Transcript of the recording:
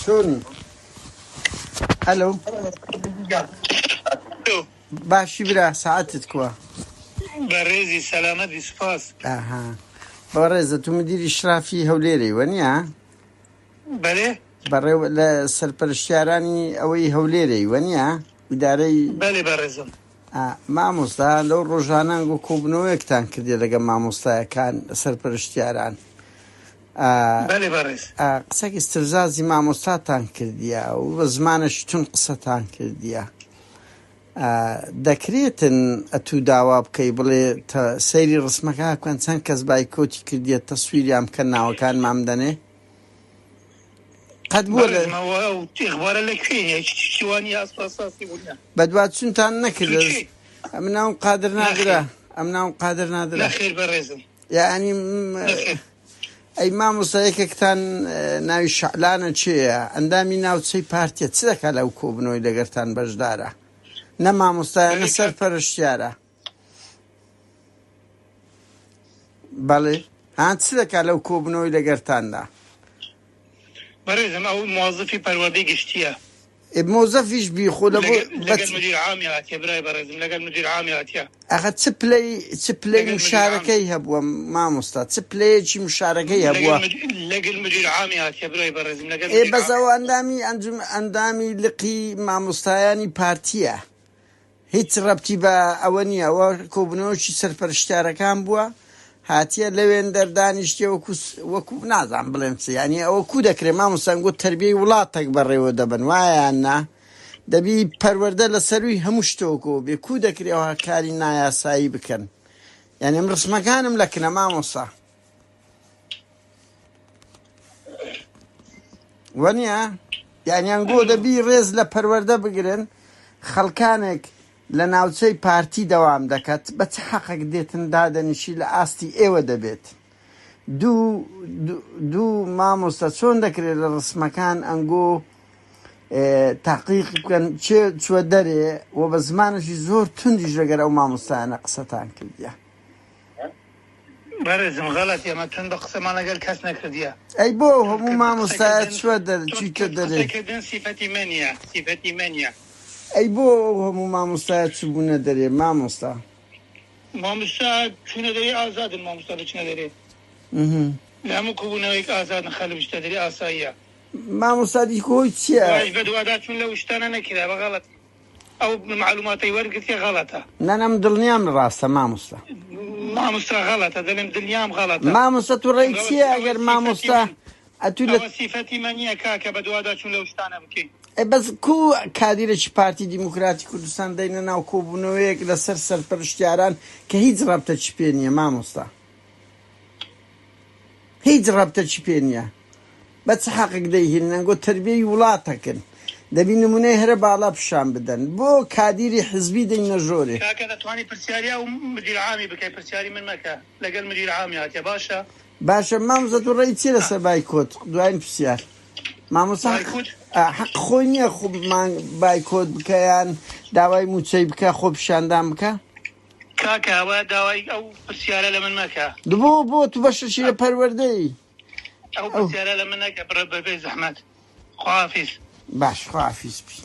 چۆنی؟ ئەلۆ باشی برا ساعتت کووە؟ بەڕێزی سەلامەت بی سوپاس. ئەها بەڕێزە تو مدیری شرافی هەولێرەی وەنیە؟ بەلێ. بەڕێو لە سەرپەرشتیارانی ئەوەی هەولێرەی وەنیە؟ ئیدارەی بەلێ بەڕێزم. ئا مامۆستا لەو ڕۆژانە ئەنگۆ کۆبوونەوەیەکتان کردیە لەگەڵ مامۆستایەکان سەرپەرشتیاران ئا بەلێ بەڕێز. ئا قسەک ئیستفزازی مامۆستاتان کردیە و بە زمانەکی توند قسەتان کردیە ئا دەکرێتن ئەتوو داوا بکەی بڵێ تە سەیری ڕسمەکە بکەن چەند کەس بایکۆتی کردیە تەسویریان بکەن ناوەکانمان بدەنێ؟ قەت بووە لە بەڕێزم ئەوە ئەو ئیخبارە لە کوێ هەیە هیچ شتێکی وا نییە ئەسڵ ئەساسی بوو نییە بەدواچونتان تو نەکردە کێی ئەم ناوم قادر نادرە نەخێر ئەم ناوم قادر نادرە نەخێر بەڕێزم یعنی نەخێر ئەی مامۆستا یەکێکتان ناوی شەعلانە کێیە ئەندامی ناوچەی پارتیە چ دەکا لەو کۆبنەوەی لەگەرتان بەشدارە نە مامۆستایە نە بەلێ کاک سەرپەرشتیارە بەڵێ ها چ دەکا لەو کۆبنەوەی لەگەرتاندا؟ بەڕێزم ئەو موەزفی پەروەردەی گشتیە. ئێ مۆزەفیش بی خۆ لە بۆ لەگەل بە لەگەل مدیر عامی هاتیە برای بەڕێزم لەگەل مدیر عامی هاتیە. ئەخە چ پلەی چ پلەی لەگەل مدیر عامی. مشارەکەی هەبووە مامۆستا چ پلەیەکی مشارەکەی لەگەل هەبووە؟ مد لەگەل مدیر عامی هاتیە برای بەڕێزم لەگەل ئێ مدیر بەس عامی ئەوە هاتیە. ئەندامی ئەنجوم ئەندامی لقی مامۆستایانی پارتیە هیچ ڕەبتی بە ئەوە نییە ئەوە کۆبوونەوەکی سەرپەرشتیارەکان بووە هاتیە لەوێندەر دانیشتیە وەکو وەکو نازانم بڵێم چ یانی ئەوە کو دەکرێ مامۆستا گوت تەربیەی وڵاتەک بەڕێوە دەبەن وایە یان نا دەبی پەروەردە لە سەروی هەموو شتۆکەوە بێ کو دەکرێ ئەوها کاری نایاسایی بکەن یانی ئەم ڕسمەکانم لەکنە مامۆستا وەنیە یانی ئەنگۆ دەبی ڕێز لە پەروەردە بگرن خەڵکانێک لە ناوچەی پارتی دەوام دەکات بە چ حەقێک دێتن دادەنیشی لە ئاستی ئێوە دەبێت دوو دوو مامۆستا چۆن دەکرێت لە ڕسمەکان ئەنگۆ تاقیق بکەن چێ چوە دەرێ و بە زمانێکی زۆر توندیش لەگەر ئەو مامۆستایانە قسەتان کردیە. بەڕێزم غەڵەتی ئەمە توند بە قسەمان لەگەل کەس نەکردیە. ئەی بۆ ئەو توند هەموو کردن قسە مامۆستایە کردن چوە دەر توند چویتە کرد دەرێ. قسە کردن سیفەتی مەنیە سیفەتی مەنیە. ئەی بۆ ئەو هەموو مامۆستایە چبونە دەرێ مامۆستا. مامۆستا چونە دەرێ ئازادن مامۆستا بچنە دەرێ لە هەموو کۆبونەوەیەک ئازادن خەلک بچتە دەرێ ئاساییە. مامۆستا دیکۆ هۆی چیە؟ وایش بەدوادا چون لەو شتانە نەکرا بە غەڵەتی. ئەو معلوماتەی وەرگرتیە غەڵەتە. نا نا من دڵنیام ڕاستە مامۆستا. مامۆستا غەڵەتە دەلێم دلنیام غەڵەتە. مامۆستا تو ڕێی چونکە چیە ئەوە ئەگەر سیفەتی مامۆستا من ئەتو لە ئەوە سیفەتی من نیە کاکە بەدوادا چون لەو شتانە بکەین. ئەی بەس کو کادیرێکی پارتی دیموکراتی کوردستان دەینە ناو کۆبونەوەیەک لەسەر سەرپەرشتیاران کە هیچ ڕەبتەکی پێ نیە مامۆستا. هیچ ڕەبتەکی پێ نیە بە چ حەقێک دەیهێنن ئەنگۆ تەربیەی وڵاتەکن دەبی نمونەی هەرە باڵا پیشان بدەن بۆ کادیری حزبی دەینە ژۆرێ. کاکە دەتوانی پرسیاری ئەو مدیر عامی بکەی پرسیاری من مەکە لەگەل مدیر عامی هاتیە باشە. باشە مامۆستا تۆ ڕەئی چیە لەسەر بایکۆت دواین پرسیار مامۆستا حەق بایکوت؟ حەق خۆی نیە خۆ مانگ بایکۆت بکە یان داوای موچەی بکە خۆپیشاندان بکە؟ کاکە ئەوە داوای ئەو پرسیارە لە من مەکە. بۆ بۆ تو بەشەکی لە پەروەردەی. ئەو پرسیارە لە من نەکە بڕە بەبێ زەحمەت. خواحافیز. باش خواحافیز بی.